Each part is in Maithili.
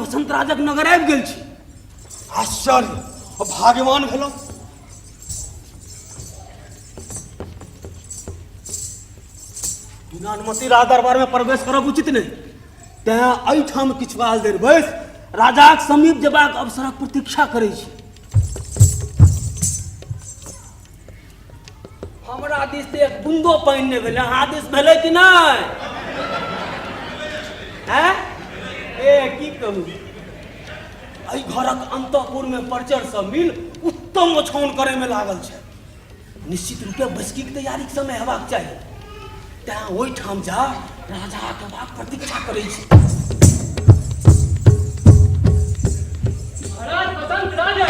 बसंत राजक नगर आबि गेल छी। आश्चर्य, भाग्यवान भेलहुँ। बिना अनुमति राज दरबार में प्रवेश करब उचित नहि, तेँ एहिठाम किछु काल देर बैस राजाक समीप जेबाक अवसरक प्रतीक्षा करै छी। हमरा दिस तऽ एक बुन्दो पानि नहि भेलै, अहाँ दिस भेलै कि नहि? हैं? ए की कहू, एहि घरक अंतःपुर में परचर सब मिल उत्तम ओछाउन करे में लागल छै। निश्चित रूपे बैसकीक तैयारीक समय हेबाक चाही, तेँ ओहिठाम जा राजाक अयबाक प्रतीक्षा करै छी। महाराज बसंत राजा।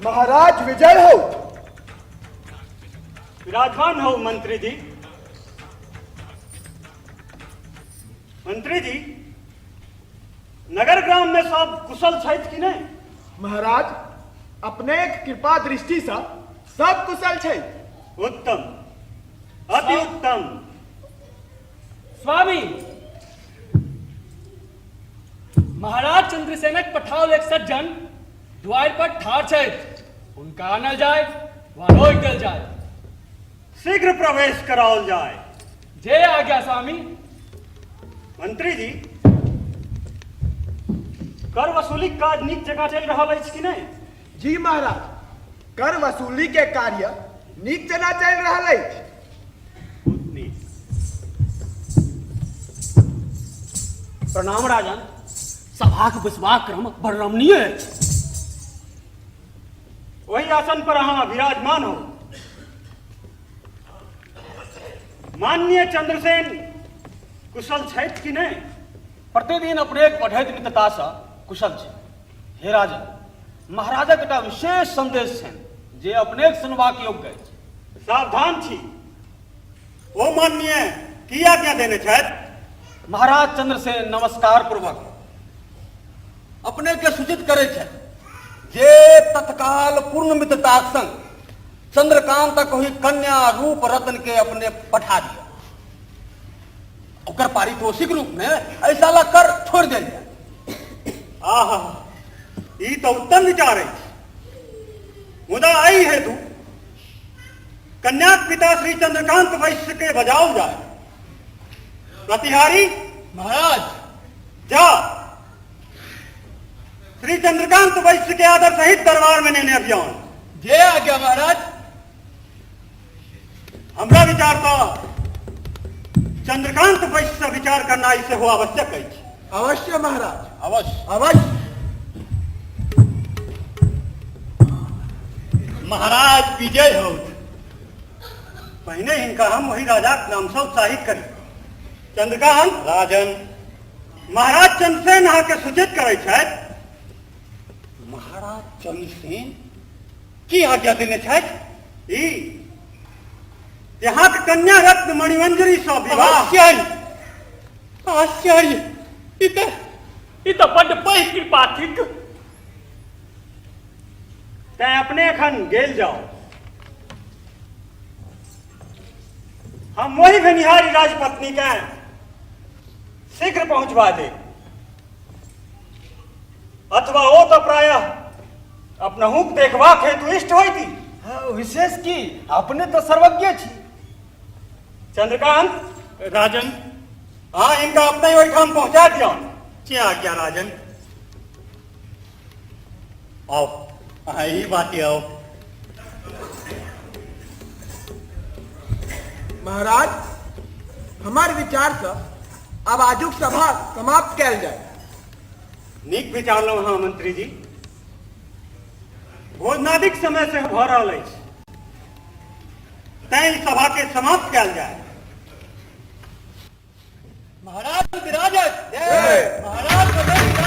महाराज विजय हो। विराजमान हो मंत्री जी। मंत्री जी, नगर ग्राम में सब कुशल छथि कि नहीं? महाराज, अपने कृपा दृष्टि से सब कुशल छै। उत्तम, अति उत्तम। स्वामी, महाराज चंद्रसेनक पठाओल एक सज्जन द्वार पर ठाढ़ छथि, हुनका आनल जाय वा रोकि देल जाय? शीघ्र प्रवेश कराओल जाय। जे आज्ञा स्वामी। मंत्री जी, कर वसूलीक काज नीक जकाँ चलि रहल अछि कि नहि? जी महाराज, कर वसूली के कार्य नीक जेना चलि रहल अछि। बहुत नीक। प्रणाम राजन। सभाक बैसबाक क्रम बड़ रमणीय अछि। ओहि आसन पर अहाँ विराजमान हो। माननीय चंद्रसेन कुशल छथि कि नहि? प्रतिदिन अपनेक बढ़ैत मित्रतासँ कुशल छै। हे राजन, महाराजक एकटा विशेष संदेश छनि जे अपनेक सुनबाक योग्य अछि। सावधान छी। ओ माननीय की आज्ञा देने छथि? महाराज चंद्रसेन नमस्कार पूर्वक अपने के सूचित करै छथि जे तत्काल पूर्ण मित्रताक संग चंद्रकांतक ओहि कन्या रूप रत्न के अपने पठा दिया, ओकर पारितोषिक रूप में एहि साला कर छोड़ देल जाय। आहा, ई तऽ उत्तम विचार अछि, मुदा एहि हेतु कन्याक पिता श्री चंद्रकांत वैश्य के बजाओल जाय। प्रतिहारी महाराज, जा श्री चंद्रकांत वैश्य के आदर सहित दरबार में नेने अभियान। जे आज्ञा महाराज। हमरा विचार तो चंद्रकांत वैश्य से विचार करना सेहो आवश्यक अछि। अवश्य महाराज, अवश्य अवश्य। महाराज विजय हो। पहिने हिनका हम वही राजाक नामसँ उत्साहित करी। चंद्रकांत राजन, महाराज चंद्रसेन अहाँके सूचित करै छथि। महाराज चंद्रसेन की आज्ञा देने छथि? ई अहाँके कन्या रत्न मणिमंजरी सँ विवाह। आश्चर्य, आश्चर्य, ई तऽ बड्ड पैघ कृपा थिक। तैं अपने एखन गेल जाउ, हम वही भेनिहारी राजपत्नी के शीघ्र पहुंचवा देब, अथवा ओ तऽ प्रायः अपनहुक देखबाक हेतु इष्ट होइती। हाँ, विशेष की, अपने तऽ सर्वज्ञ छी। चंद्रकांत राजन, हाँ, इनका अपने ओहिठाम पहुंचा दियौ। जे आज्ञा राजन। आओ, अहाँ एही बाटे आओ। महाराज, हमर विचारसँ आब आजुक सभा समाप्त कयल जाय। नीक विचारलहुँ अहाँ मंत्री जी। भोजनादिक समय से भऽ रहल अछि, तैं ई सभा के समाप्त कयल जाय। महाराज विराजत, महाराज।